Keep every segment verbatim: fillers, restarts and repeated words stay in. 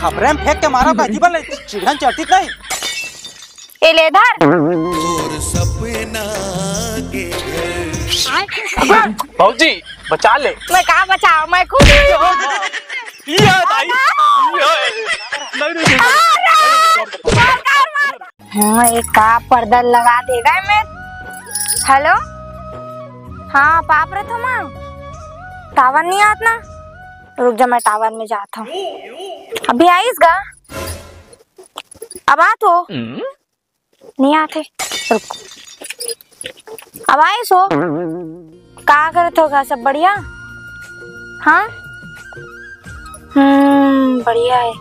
खपरे म फेंक के मारो का जीवन ले चिढ़न चढ़ती नहीं। ए ले धर। भौजी, बचा ले। मैं का बचाओ, मैं खुद हुई। ये दाई, ये। नहीं, नहीं, नहीं। मार, मार, मार। हाँ, एक का पर्दा लगा देगा मैं। हेलो, हाँ, पाप रे थमा, टावर नहीं आत ना, रुक जा, मैं टावर में जात हूँ। अभी आइस गा, अब आत हो? नहीं आत हे, रुक, अब आइस हो? का करत हो गा, सब बढ़िया? हाँ, हम्म, बढ़िया है।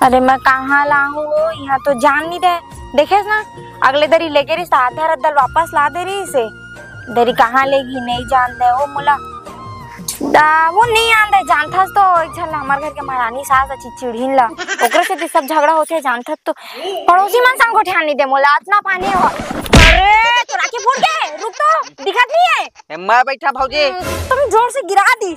अरे मैं कहाँ लाहूँ वो, यहाँ तो जान नहीं दे। देखेस ना, अगले दरी लेगे रहिस त आधा रद्दल वापस ला दे रहिस हे। दरी कहाँ लेगी नहीं जान दे वो मोला। दा, वो नहीं आन दे, जानथस तो एक झन ला हमर घर के महारानी सास अच्छी चिढ़िन ला, ओकरे सेती सब झगड़ा होथे जानथस तो। पड़ोसी मन संग गोठियान नहीं दे मोला, अतना पानी हो। अरे तो राखी फूट गे, रुक तो, दिखत नहीं है। ए, मैं बैठा भौजी। हम्म, तुम जोर से गिरा दी।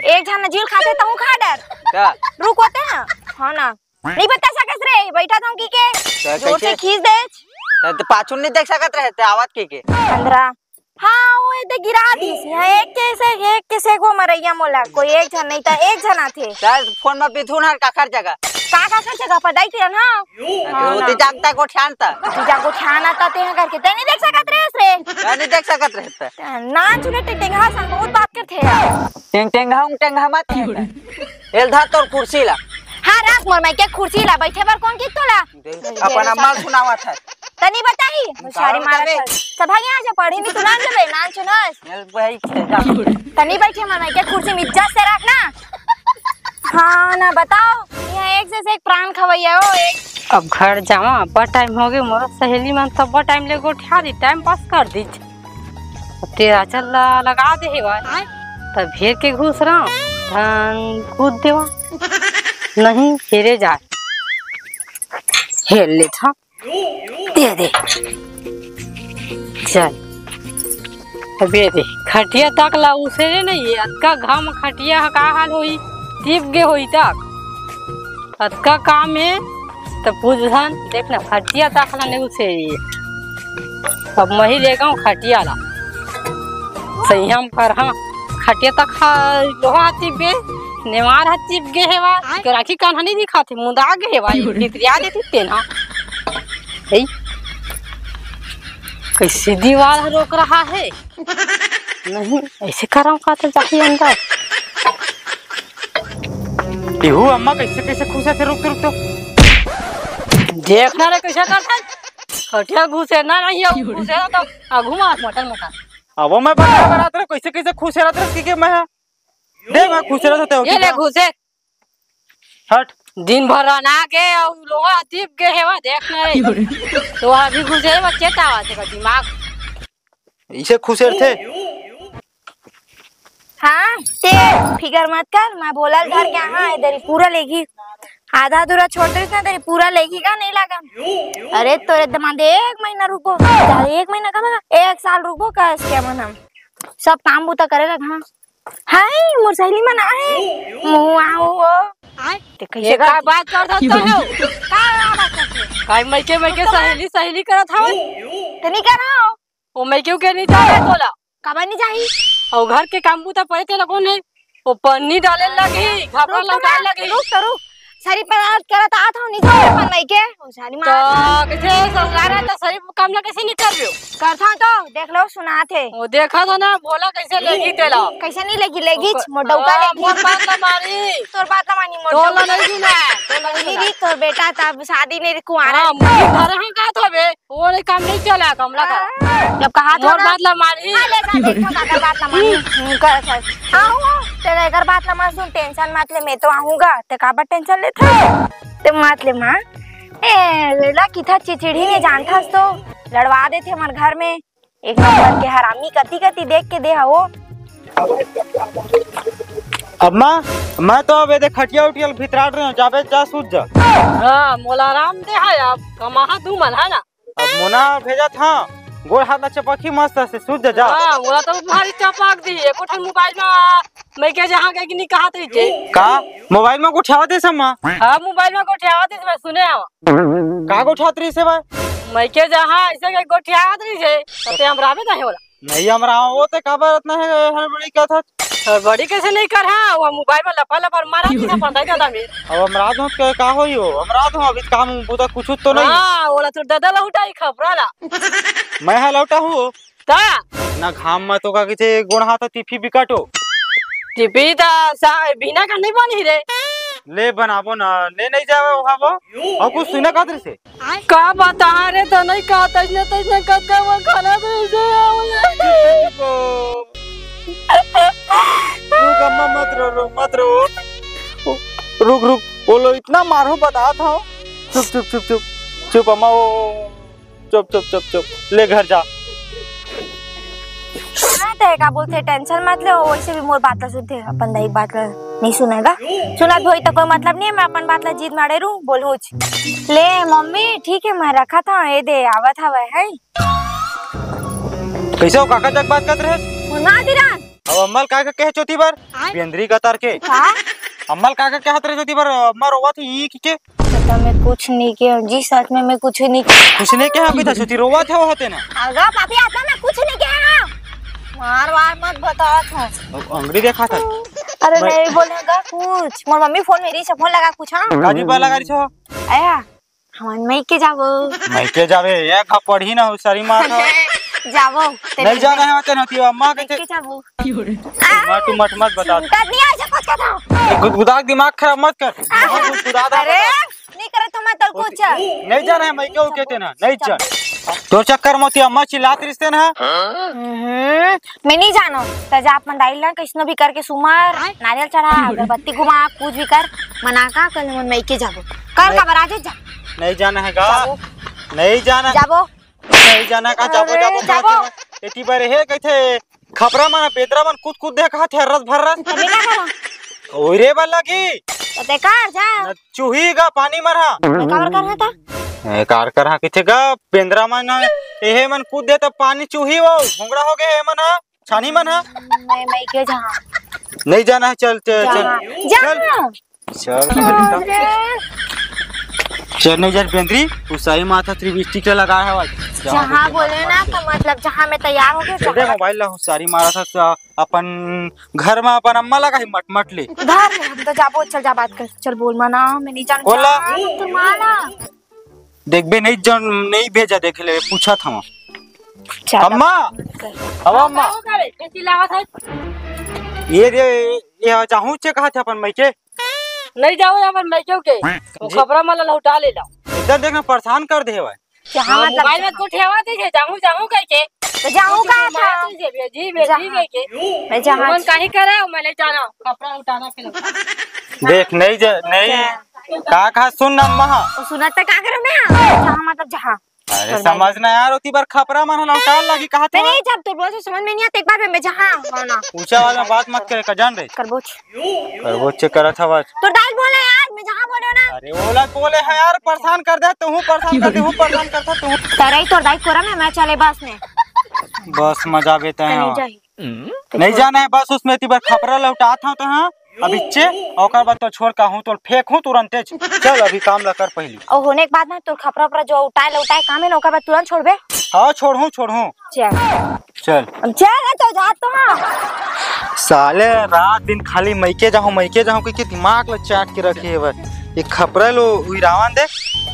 एक झन जील खाथे तहूँ खा डर। का? रुक होते ना। हाँ ना। नहीं बता सकस रे, बैठा था की के? का जोर से कैसे? खींच दे। त, त पाछू नहीं देख सकत रहे, ते आवत की के? अंधरा। हाँ, वो ये दे गिरा दीस। यहाँ एक के से, एक के से को मरैया मोला। कोई एक झन नहीं था, एक झन आथे। त फोन में बिथुन हर काखर जगह। का काखर जगह? पदाई किरण, हाँ। हाँ, ओती ना। जागता गोठियान त। ओती जागो ठियाना त ते करके। ते नहीं देख सकत रहे रे। का नहीं देख सकत रहे त? ना चुने टे-, टेंगहा संग बहुत बात करथे यार। टेंग-, टेंगहा उंग टेंगहा मत हे। एल धर तोर कुर्सी ला। हाँ, रख मोर माई के कुर्सी ला, बैठे बर कौन किस तोला? अपन अम्मा सुनावत हे। तनी बताई, होशियारी मारत हे। सब भाग यहाँ से पढ़ी नहीं, तू नान जबे, नान चुनस। एल भाई, तनी बैठे मोर माई के कुर्सी में इज्जत से रख ना। हाँ ना, बताओ, यहाँ एक से एक प्राण खवैया हो, एक। अब घर जावा, अब्बड़ टाइम हो गे, मोर सहेली मन तब्बड़ टाइम ले गोठिया दी, टाइम पास कर दी। अब तेरा चल लगा दे हे भाई, तब हेर के घुस रहा, धान कूद देवा, नहीं हेरे जाए, हेर ले था, दे दे, चल। अबे रे, खटिया तक ला उसेरे नहीं हे, अतका घाम खटिया ह का हाल होही, तिप गे होही तक। अतका काम हे, त पूछ धन, देख ना, खटिया तक ला नहीं उसेरे हे। अब मही लेगव खटिया ला। सही हम कर, हाँ, खटिया तक हा, लोहा ह तिप गे, नेवार ह तिप गे हेवा, राखी कान्हा नहीं दिखाथे, मुंदा गे हेवा, भितरिया देती तेन हा। हे, कैसे दीवार ह रोक रहा है? नहीं, ऐसे करम का तो जाही अंदर। इहू अम्मा कैसे कैसे खुसे थे, रुक तो, रुक तो। देखना रे कैसे करता है। खटिया घुसे ना नहीं हो, घुसे ना तो आगू मार मटन मटन। अब मैं बता बरात रे कैसे कैसे खुसे रहत रे, की के मैं, दे मैं खुसे रहत होते हो, ये ले घुसे। हट। दिन भर रना के अउ लोहा टिप गे हेवा, देख ना रे। तो अभी घुसे बच्चे तावा तेरा दिमाग। इसे खुसेर थे। हाँ, ते फिकर मत कर, मैं बोलल धर के, हाँ, इधर ही पूरा लेगी। आधा अधूरा छोड़ दे ना, तेरी पूरा लेगी का नहीं लगा? अरे तोरे दमाद एक महीना रुको, एक महीना का, एक साल रुको, कस के मन हम सब काम बूता करे लग, हाँ। हाय, मोर सहेली मन आहे। मुँह आओ हो। ते कैसे ये का कर बात करत हस तोहे? का बात करत हस? काय मइके मइके सहेली सहेली करत हव? ते नहीं कर रहा हो। वो मइके के नहीं चाहे तोला। काबर नहीं चाही? अउ घर के काम बूता परे तेला कोन हे? वो पन्नी डाले लगी, घापरा रुक तो लगा ना, लगी। रुक तो रुक। सरी पर करत आत हूँ, नहीं तो अपन मइके। ओ सारी तो माँ। कैसे ससुराल है तो सरी काम ला कैसे नहीं कर रहे हो? करता तो, देख लो, सुनात हे। वो देखा था ना, भोला कैसे लेगी तेला। कैसे नहीं लेगी, लेगी, ओकर-, मोर डौका हाँ, लेगी। मोर बात ला मारी। तोर बात ला मानी, मोर तोला डौका। नहीं सुना। तोला नहीं सुना। दी, तोर बेटा तब शादी नहीं, कुंवारा हाँ, नहीं। मुझे घर हम का था बे? वो नहीं काम नहीं चला, कमला का। जब कहा था मोर ना। बात ला मारी। हाँ, ले जा, देखो, काकर बात ला मानी। हम्म, कर, कर। हाँ, वो, तेरा एकर बात ला मत सुन, tension मत ले, मैं तो आहूँगा। ते काबर tension लेत हस? ते मत ले, माँ। ए, लेला किथा चिचिड़ी ने जानथस तो, लड़वा देथे हमर घर में। एक नंबर के हरामी, कति कति देख के दे हा वो। अम्मा, मैं तो अब एदे खटिया उठिया ल भितराट रहे हूँ, जाबे जा सूत जा। हाँ, मोला आराम दे है, अब कमाहा दू मन है ना। अब मोना भेजत हाँ, गोड़ हाथ ला चपकी मस्त से, सूत जा, जा। हाँ, मोला तो भारी चपक दी। एको ठन मोबाइल में मइके जहाँ गए कि नहीं कहत रहिथे। का? मोबाइल में गोठियावत रहिस अम्मा? हाँ, मोबाइल में गोठियावत रहिस, मैं सुने हव। का गोठियावत रहिस हे भाई? मइके जहाँ ऐसे के गोठियावत रहिस हे, तो ते अमराबे नहीं होला। नहीं अमराव, वो ते काबर अतना हे हड़बड़ी कहत हस? हड़बड़ी कैसे नहीं कर, हाँ, वो मोबाइल में लफर लफर मारा था, पता ही था में। अब अमरात हो के का होई हो? अमरात हो, अभी काम बूता कुछ तो नहीं। हाँ, ओला तो ददा लहुटाई खपरा ला। मैं हा लहुटा हूँ। ता? ना घाम में तो का किथे गोड़ हाथ टिफी बिकट हो। टिफी ता सा बिना का नहीं बनी रे। ले बनाबो ना, ले नहीं जावे वहाँ वो। और कुछ सुना कहत रहिस हे? का बता रे, तो नहीं कहत, तैसने, तैसने कहत का वो खाना तो ऐसे आवले। रुक अम्मा, मत रो, रो, मत रो। रुक, रुक, वो लो इतना मारो बतात हव। चुप, चुप, चुप, चुप, चुप अम्मा, वो चुप, चुप, चुप, चुप, ले घर जा। हाँ, ते का बोलथे, tension मत ले, वो वैसे भी मोर बात ला सुनथे, अपन दाई बात ला नहीं सुनेगा। सुनत होई तो कोई मतलब नहीं है, मैं अपन बात ला जीत मारे रू, बोलहूच। ले मम्मी, ठीक है, मैं रखत हव, ए दे, आवत हवय, है। कैसे हो काका जग बात करत रहे? मुन्ना दिरान। अब अम्मा ल का का कहे चोती बर? आय? बेंदरी गतर के। का? अम्मा ल का का कहत रहे चोती बर? अम्मा रोवत ही ई के। पता मैं कुछ नहीं किया जी, सच में मैं कुछ नहीं किया। कुछ नहीं कहा बेटा, चोती रोवत हे वो होते ना। अगा पापी आता, मैं कुछ नहीं किया। मार वार मत बतात हव। अब अंगड़ी देखा था। अरे मैं नहीं बोलेगा कुछ। मोर मम्मी फोन मेरी से फोन लगा कुछ, हाँ? काजी पर लगा रही छो? आया। हमन मइके जाबो। मइके जाबे, एक हा पढ़ी ना हुसारी मार। जाबो। ते नहीं जाना है तेन होती अम्मा के। मइके जाबो। मार तू मत मत बता। कद नहीं आ सकत कथा। गुदगुदा के दिमाग खराब मत कर। गुदगुदा दे। अरे, नहीं करे तो मैं तल कुछ। नहीं जाना है मइके, वो कहते ना, नहीं चल। तोर चक्कर में होती अम्मा चिल्लात रिश्ते ना। हम्म, मैं नहीं जानो। त जा अपन दाई ला कइसनो भी करके सुमर, नारियल चढ़ा, अगरबत्ती घुमा, कुछ भी कर। मना का कल मन मइके जाबो। कल का बराजे जा। नहीं जाना है गा। जाबो। नहीं जाना। जाबो। नहीं जाना का, जाबो, अरे, जाबो, जाबो। जाबो। एती बारे हे कहिथे, खपरा मन, बेंदरा मन कूद कूद दे कहा थे, रस भर रस। तभी का करा? ओरे बल लगी। तो ते कर जा। न चूही गा पानी मरहा। मैं काबर कर था? ए, कार करहा किथे गा, बेंदरा मन, एहे मन कूद दे त पानी चूही वो, घोंगड़ा हो गए हे मन हा। छानी मन हा? मैं, मैं के जहाँ। नहीं जाना है, चल, चल, चल। जहाँ। चल। चल, अरे। चल, नहीं जा बेंदरी, हुसारी माथा लिपस्टिक ला लगाए हवय। जहाँ जहाँ बोले ना, तो मतलब जहाँ मैं तैयार हो गया, चल दे, जहाँ। मोबाइल ला हुसारी मारा था, सा-, अपन घर में अपन अम्मा लगा ही मट मट ले। धर ले, हम तो जाबो, चल जा बात कर, चल बोल मना, मैं नहीं जान बोला। जा, तो माना। देखबे नहीं जन, नहीं भेजा, देख ले, पूछा था वहाँ। चल, अम्मा, अब अब अम्मा। का हो गए? कैसी लागत है? ये दे, ये जाहूँ चे कहा थे अपन मइके? नहीं जाओ अपन मइके के। वो जी। खपरा मन ला लहुटा ले लाओ। इधर देखना परेशान कर दे भाई। जहाँ हाँ, मतलब मोबाइल में तो ठेवा दे जे, जाहूँ, जाहूँ कह के। तो जाहूँ कुछ कहा था? मार दे जे, भेजी, भेजी जा। कह के। मैं जहाँ मन काहे करे, मैं नहीं जाना, खपरा उठाना के लिए। देख, नहीं जा, नहीं। क्या? का कहा, सुन ना, अम्मा। वो सुनत तो का करूँ मैं? जहाँ मतलब जहाँ। अरे, कर समझ देंगे। ना यार, ओती बर खपरा मन ह लौटाल लगी, कहा मैं था? नहीं, जब तो बोल, समझ में नहीं आता, एक बार मैं जहाँ, हाँ ना। ऊंचा आवाज में बात मत करे, का जान रहे? करबोच। करबोच चेक करत हवस। तो दाई बोले यार, मैं जहाँ बोले ना। अरे, ओला बोले है यार, परेशान कर दे, तू परेशान कर दे, हूँ परेशान करता तू। तेरे ही तो दाई कोरा में, मैं चले बस में। बस में जाबे तय तो नहीं हो। जाही। नहीं जाना है बस, उसमें ती बर खपरा लौटात हूँ तो हाँ। अब इच्चे, ओकर बाद तो छोड़ का हूँ, तो फेंक हूँ तुरंते। चल, अभी काम ला कर पहली। और होने के बाद ना, तोर खपरा उपरा जो उठाए लौटाए काम है ना, ओकर बाद तुरंत छोड़बे। हाँ, छोड़हूँ, छोड़हूँ। चल। चल। अब चल, तो जा तो हाँ। साले रात दिन खाली मइके जाहूँ, मइके जाहूँ, कि, कि दिमाग ला चाट के रखे हे बस। ये खपरा लो उइरावन दे,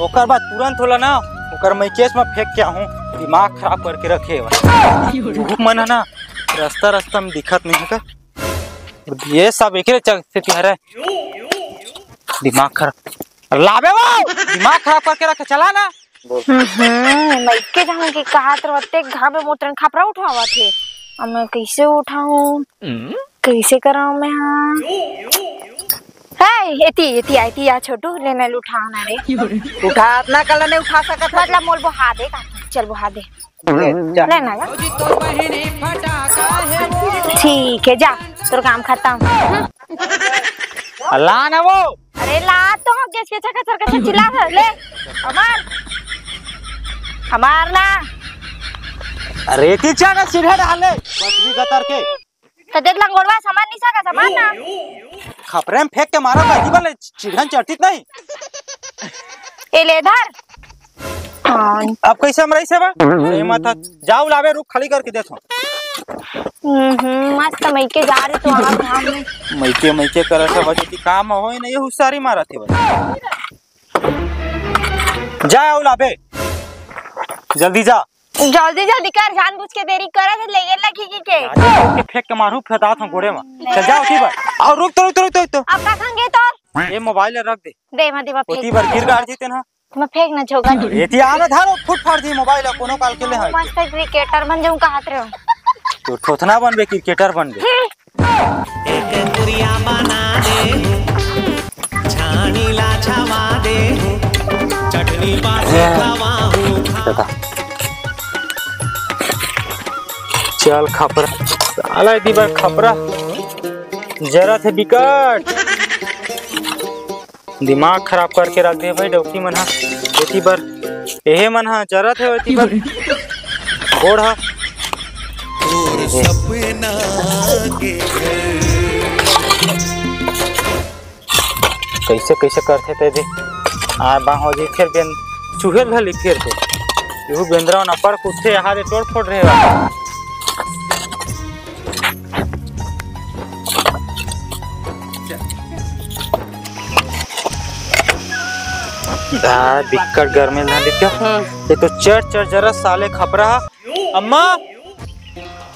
ओकर बाद तुरंत होला ना, ओकर मइकेस में फेंक के आहूँ, दिमाग खराब करके रखे हे बस। धूप मन है ना, रास्ता, रास्ता में दिखत नहीं है का? ये सब एकरे चलते तिहरे दिमाग खराब। लाबे वो, दिमाग खराब करके रखे, चला ना। हम्म, मइके जाहूँ कि कहात रहते, घाम में मोतरन खपरा उठावत हे। अब मैं कैसे उठाऊँ? कैसे कराऊँ मैं? हाँ। हे, एती, एती आ, एती आ, छोटू, ले मैं उठाऊँ ना रे। उठा, अपना कला नहीं उठा सकत। मतलब, मोल बहा दे का? चल, बहा दे। ले, जा। ले ना, जा। ठीक है, जा, तोर काम खत्म। ला ना वो। अरे ला तो, कैसे, कैसे, कैसे, कैसे चिल्ला रहा है? ले, हमार, हमार ना। अरे की चाह ना सीढ़े डाले, बचवी गतर के। तो देख लंगोड़वा, सामान नहीं सका, सामान ना। खपरे में फेंक के मारा था, जीवन ले चिढ़न चढ़ती नहीं। ए ले धर। हाँ। अब कैसे हम रही से बा? अरे मत, जाओ लावे, रुख खाली करके देथो। हम्म, मस्त मइके जा रहे तो आग धाम में। मइके मइके करत है, बजे की काम होई नहीं, हुसारी मारत है बस। जा, आओ लाबे, जल्दी जा। जल्दी जल्दी कर, जानबूझ के देरी करे से लेगे लगी की के। आज के फेंक के मारू, फेंदात हम गोड़े में। चल जाओ, ओती बर। और रुक तो, रुक तो, रुक तो, रुक तो। अब का खंगे तो? ये मोबाइल रख दे। दे, मैं देवा ओती फेंक। बर गिर गाड़ जीते ना। मैं फेंक ना छोगा। एती आवे धारो, फुट फाड़ दी मोबाइल, कोनो काल के ले है। मस्त क्रिकेटर बन जाऊं, कहत रहे हो। तो थोथना बनबे, क्रिकेटर बनबे। एक पुरिया बना दे हो, छानी ला छवा दे हो, चटनी पासे खवा हो। दादा। चल खपरा, साला एती बर खपरा जरत हे बिकट। दिमाग खराब करके रख दे भाई डौकी मन हा। एती बर एहे मन हा जरत हे, एती बर गोड़ हा। तोर सपना के घर। कैसे कैसे करथे ते दे। आ बाहो जी फिर बेन चूहे ल धली फिर दे। यहू बेंदरा न पर कुत्थे यहाँ दे तोड़ फोड़ रहे बा। दा बिक्कट गर्मी ना दिख। हम्म। ये तो चर चर जरा साले खपरा। अम्मा,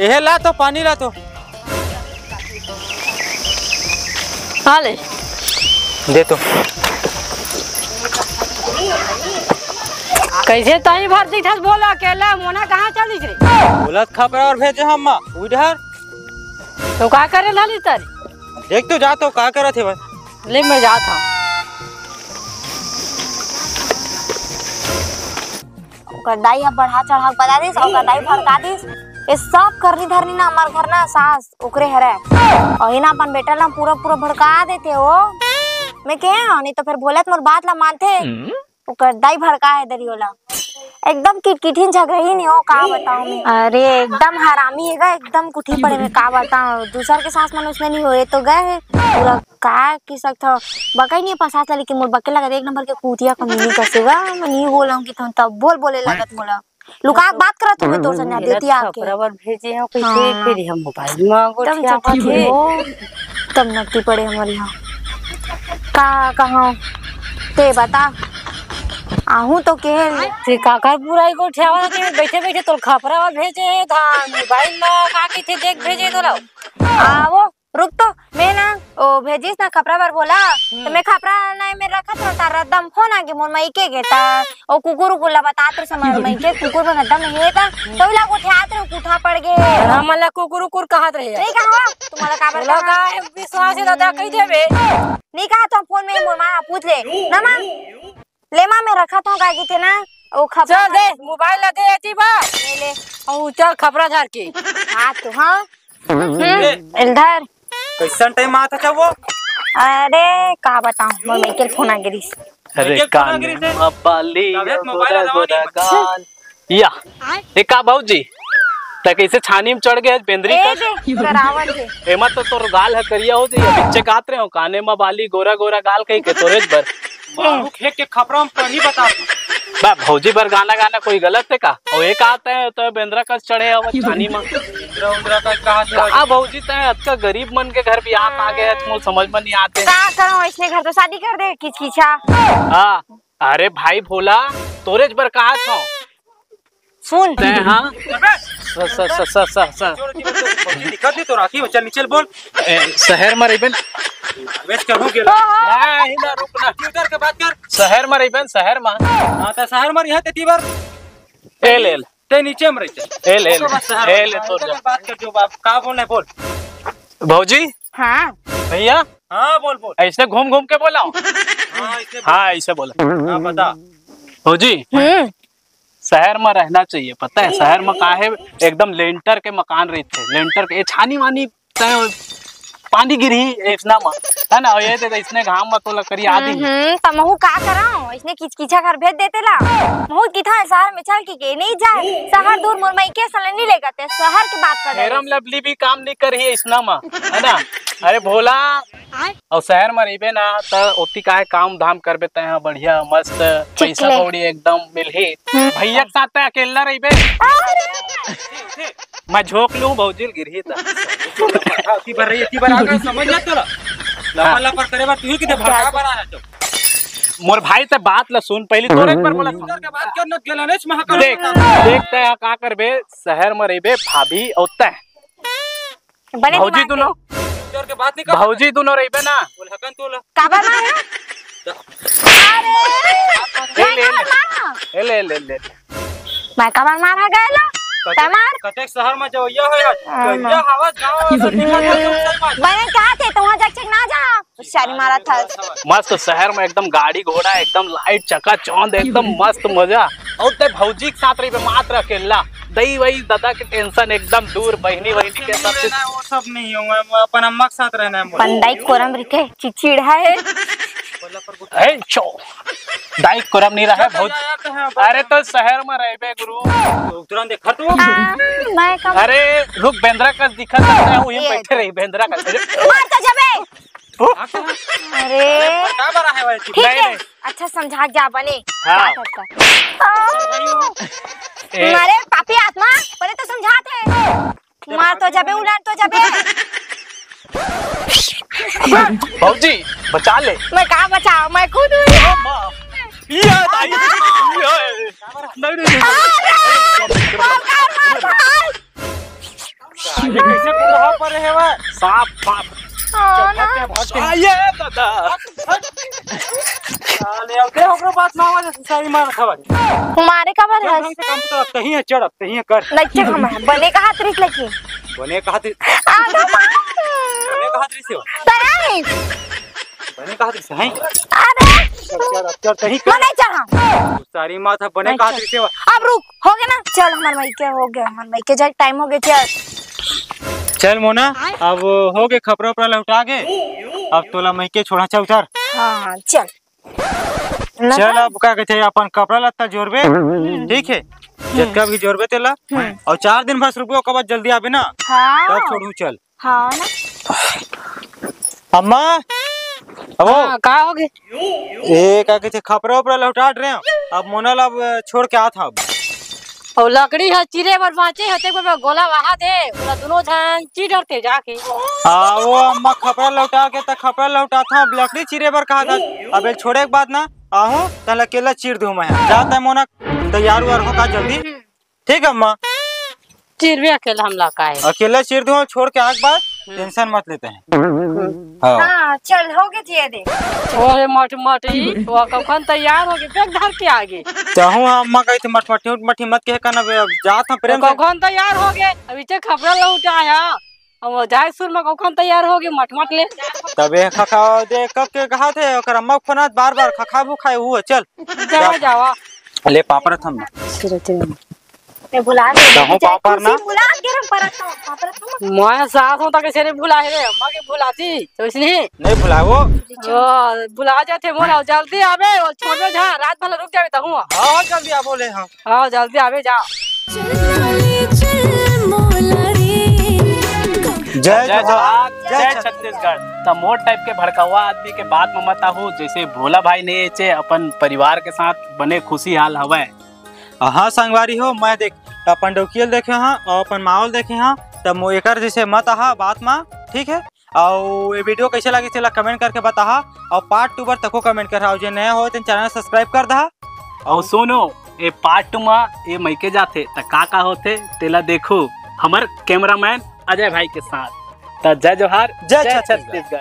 एहे ला तो, पानी ला तो। हाँ ले। दे तो। कैसे तहीं भर दिखस बोला अकेला, मोना कहाँ चल दिस रे? बोलत खपरा और भेजे हम माँ, उधर। तो का करे लाली तारी? देख तो जा तो का करत हे भाई। ले मैं जात हूँ। ओकर दाई ह बढ़ा चढ़ा के बता दिस, ओकर दाई भड़का दिस। ये सब करनी धरनी ना हमार घर ना सास ओकरे हरे। और इना अपन बेटा ला पूरा पूरा भड़का देथे हो। मैं कहे हूँ, नहीं तो फिर भोले त मोर बात ला मानथे। ओकर दाई भड़का हे दरी ओला। एकदम किटकिटिन झगही नहीं हो, का बताऊं मैं। अरे एकदम हरामी हे गा, एकदम कुठी पड़े में, का बताऊं। दूसर के सास मन उसने नहीं होए तो गए हे पूरा। का की सकत हो, बकई नहीं पसास ला, लेकिन मोर बके लगा एक नंबर के कुतिया कमीनी कसे गा। मैं नहीं बोलूं कि तुम तब बोल बोले लगत मोला। लुका के बात करत हूँ मैं तोर संग, देती आके। खपरा बर भेजे हो, कैसे हाँ। फिर हम मोबाइल में तब गोठिया चुप पाथे। हो, तब नकटी पड़े हमारे यहाँ। का कहा ते बता, आहू तो केहे। ते काकर बुराई गोठियावा के बैठे बैठे तोर खपरा बर भेजे हे, धान मोबाइल में का कहिथे देख भेजे तोला। आवो, रुक तो, मैं ना, ओ भेजिस ना खपरा बर बोला, तो मैं खपरा नहीं, मैं रखत हूँ, तार रद्दा म फोन आगे मोर मइके गे ता, ओ कुकुर उकुर ला बतात रहे समय मइके कुकुर बर रद्दा म हे ता, तो ला गोठियात रहे, कुठा पड़ गे। हमन ला कुकुर उकुर कहत रहे। नहीं कहा, तुम्हारा का बोला बता? का है, विश्वास है दादा, कही देबे। नहीं कहा तो फोन में मोर माँ पूछ ले, ना माँ, ले माँ, मैं रखत हूँ, का कहिथे ना, ओ खपरा चल दे, मोबाइल ला दे, एती बा। ले, ले। और चल खपरा झार के। हाँ, तू, हाँ। हम्म, ए, इधर। कैसन टाइम आता था वो? अरे, का बताऊं, मोर मइके फोन आ गिरिस। अरे, मइके फोन आ कान गिरिस है? में बाली, तबे तो मोबाइल गोरा अलावा नहीं गोरा बचा। गाल। या, ए का भौजी? त कैसे छानी में चढ़ गए बेंदरी ए का? दे, करावल दे। एमा तो तोर गाल ह करिया हो जाइए, बिच्चे कात रहे हो, काने में बाली, गोरा गोरा गाल कही के तोरेज बर। मारू खेत के खपरा में पढ़ी बता। बा भौजी बर गाना गाना कोई गलत है का? और एक आते हैं तो बेंदरा कस चढ़े हव छानी में। बेंदरा उंदरा का कहा थे? का भौजी तय अतका गरीब मन के घर बियाह में आ गए, मोर समझ में नहीं आते। का करो, इसने घर तो शादी कर दे, किचकिचा। हाँ, अरे भाई भोला, तोरेज बर कहा था। सुन। तय हाँ। स, स, स, स, स, स। दिक्कत नहीं तो राखी, चल नीचे बोल। ए, शहर में रहिबे न। वेस्ट करूँ गेला। हाँ, हाँ। ना, ही ना, रुक ना। तू उधर के बात कर। शहर में रहिबे न, शहर में। हाँ, तो शहर में यहाँ ते तीबर। ए, ले, ले। ते नीचे में रहते। ए, ले, ले। ओकर बाद शहर ए, में। ले, हाँ, तोड़ इधर दे। बात कर जो बाप। का बोलना है, बोल। भौजी। हाँ। भैया। हाँ, बोल, बोल। ऐसे घूम घूम के बोला हूँ। हाँ, ऐसे बोल। हाँ, ऐसे बोला। हाँ, बता। भौजी। हम्म। शहर में रहना चाहिए, पता है? शहर में का है, एकदम लेंटर के मकान रहिथे, लेंटर के, ये छानी वानी तय पानी गिरही अइसना म, है ना? अउ ये दे, अइसने घाम म तोला करिया दिही। हम्म, त महू का करंव? अइसने किचकिचा घर भेज देते ला। महू किथा शहर में चल के, के नहीं जाए। शहर दूर, मोर मइके सन नहीं लेगथे, शहर के बात कर रहे। Fair and Lovely भी काम नहीं करही अइसना म, है ना? अरे भोला, अउ शहर म रहिबे ना, त ओती काहे काम धाम करबे, तैं ह बढ़िया मस्त पैसा चिकले। कौड़ी एकदम मिलही। हम्म। भैया के साथ तैं अकेला रहिबे। अरे! मैं झोंक लूं, भौजी ल गिरही त। अति बर रही, अति बर आ गए, समझ ना तोला। लपर लपर करे बर तू ही किते भड़का बर आया तो। मोर भाई, तैं बात ल सुन, पहली तोरे एक बार मोला सुन। के बात कर, न गेला ने, इस महाकाल देख, देख, तैं ह का करबे, शहर म रहिबे, भाभी अउ तैं। बने भौजी दिमाग दुनो। के। जोर के बात नहीं कर। भौजी दुनो रहिबे ना। बोल हकन तोला। काबर मार है? अरे, ए, ले, मैं काबर ले। मार? ए, ले, ले, ले। मैं काबर मार है गए लो? कते-, तमार? कतेक शहर में जो ये होय, हाँ, जो ये हाँ। हवा गाँव में सब दिखा दे, सब सही बात। बने कहा थे, तुम वहाँ जग चेक ना जा। होशियारी मारा था। मस्त शहर में एकदम गाड़ी घोड़ा, एकदम light चकाचौंध, एकदम मस्त मजा। अउ तैं भौजी के साथ रहिबे मात्र अकेला। दई वई ददा के tension एकदम दूर, बहिनी वहिनी के सब चीज। रहना है, वो सब नहीं है, मैं, मैं अपन अम्मा के साथ रहना है मुझे। पंडाई कोरम रिके चिचिड़ा है। ए, चो। दाई कोरम नहीं रहा है, बहुत। अरे तो शहर में रहिबे गुरु। तो तुरंत देख तू। हाँ, मैं कब अरे रुक, बेंदरा कस दिखत है, उही ये बैठे रही, बेंदरा कस। मार तो जबे। अरे। का बड़ा है भाई तू? ठीक नहीं, है, नहीं। अच्छा समझा जा बने। हाँ। का करता? ए। मारे पापी आत्मा, बने तो समझाते। मार तो जबे, उलाट तो जबे। भौजी, बचा ले। मैं का बचाओ, मैं खुद हूँ। ये दाई। नहीं, नहीं, नहीं। अरे, मार, मार, मार। ये कैसे कूद रहा पर है वह? सांप, सांप। हाँ, ना। चल, भाग, भाग, भाग। आ, ये दादा। साले, अब दे ओकरो बात ना आवाज, सारी मार खावा। मारे का बर चल, हंस? ढंग से काम कर, अब तहीं है, चढ़, अब तहीं है, कर। नहीं, चढ़, हम बने कहा त्रिस लगी। बने कहा त्रिस। आधा मार। बने कहा त्रिस हो। तराई। बने कहा त्रिस है। अरे। चढ़, चढ़, अब चढ़, तहीं कर। मैं नहीं चढ़ा। सारी माथा बने नहीं कहा चढ़। त्रिस हो। अब रुक। हो गया ना, चल हमार मइके हो गया, हमार मइके जाए टाइम हो गया, चल। चल मोना, अब हो गए खपरा उपरा लौटा के, अब तोला मइके छोड़ा, चल उतर। हाँ, चल। ना चल, चल। अब का कहते हैं, अपन कपड़ा लत्ता जोरबे, हम्म। ठीक है, हम्म। जितना भी जोरबे तेला, हम्म। और चार दिन बस रुकबे, ओकर बाद जल्दी आबे ना, हाँ। तब छोड़ू, चल। हाँ ना। अम्मा, अबो। हाँ, का हो गए? ए, का कहते, खपरा उपरा लौटात रहे हो। अब मोना ला अब छोड़ के आत हव। और लकड़ी ह चीरे बर बांचे हे, तेकर बर गोला वहा दे, ओला दोनों झन चीर डरते जाके। हाँ, वो अम्मा खपरा लौटा के त खपरा लौटात हव, अब लकड़ी चीरे बर कहा था। अब एक छोड़े के बाद ना आहूं, तहला अकेला चीर दूं मैं। जा तैं मोना तैयार उयार हो का जल्दी। हम्म। ठीक है अम्मा। चिरबे अकेला हमला का है। अकेला चिर दूं, छोड़ के आग बात, हम्म। टेंशन मत लेते हैं। हम्म। हाँ। हाँ, चल, हो गए थे ये दे। ओहे मट मटी, वो कखन तैयार हो गए, बैग धर के आ गए। चाहूँ हाँ, अम्मा कही थी मट मटी, उट मटी मत कहे करना बे, अब जात हम प्रेम से। कखन तैयार हो गए, अभी ते खपरा लौटा है। अब वो जाए सुर में कखन तैयार हो गए, मट मट ले। तबे खखा दे, कब के कहा थे, ओकर अम्मा के फोन आत बार बार, खखा भू खाए हुआ, चल। जा, जा। जावा। ले पापड़ थम। चिरे, चिरे। ते भुला गे। कहूँ पापड़ ना? भुला गे रे, परत तो, पापड़ तो। मैं सास हूँ, ताके सिर्फ भुला हे रे, अम्मा के भुलाती, तो इसलिए। नहीं भुलाए वो। ओ, भुला जाते मोर, जल्दी आबे, वो छोड़ दे जा, रात भर रुक जाबे तहूँ। हाँ, जल्दी आबो ले, हाँ। हाँ, जल्दी आबे जा। जय जय जोहार, जोहार, जय जय छत्तीसगढ़। छत्तीसगढ़। त मोर टाइप के भड़कवा आदमी के बात में मत आहू, जैसे भोला भाई नहीं एचे अपन परिवार के साथ बने खुशी हाल हवय। हाँ संगवारी हो, मैं देख अपन डौकी ल देखे हाँ और अपन मावल देखे हाँ, त मो एकर जैसे मत आहा बात मा, ठीक है? और ये वीडियो कैसे लगी तेला कमेंट करके बताहा और पार्ट टू बर तको कमेंट करहा, और जे नया हो तेन चैनल सब्सक्राइब कर दहा। और सुनो, ये पार्ट टू मा ये मइके जाथे त का का होथे तेला देखो हमर कैमरामैन अजय भाई के साथ। त जय जोहार, जय जय छत्तीसगढ़। छत्तीसगढ़।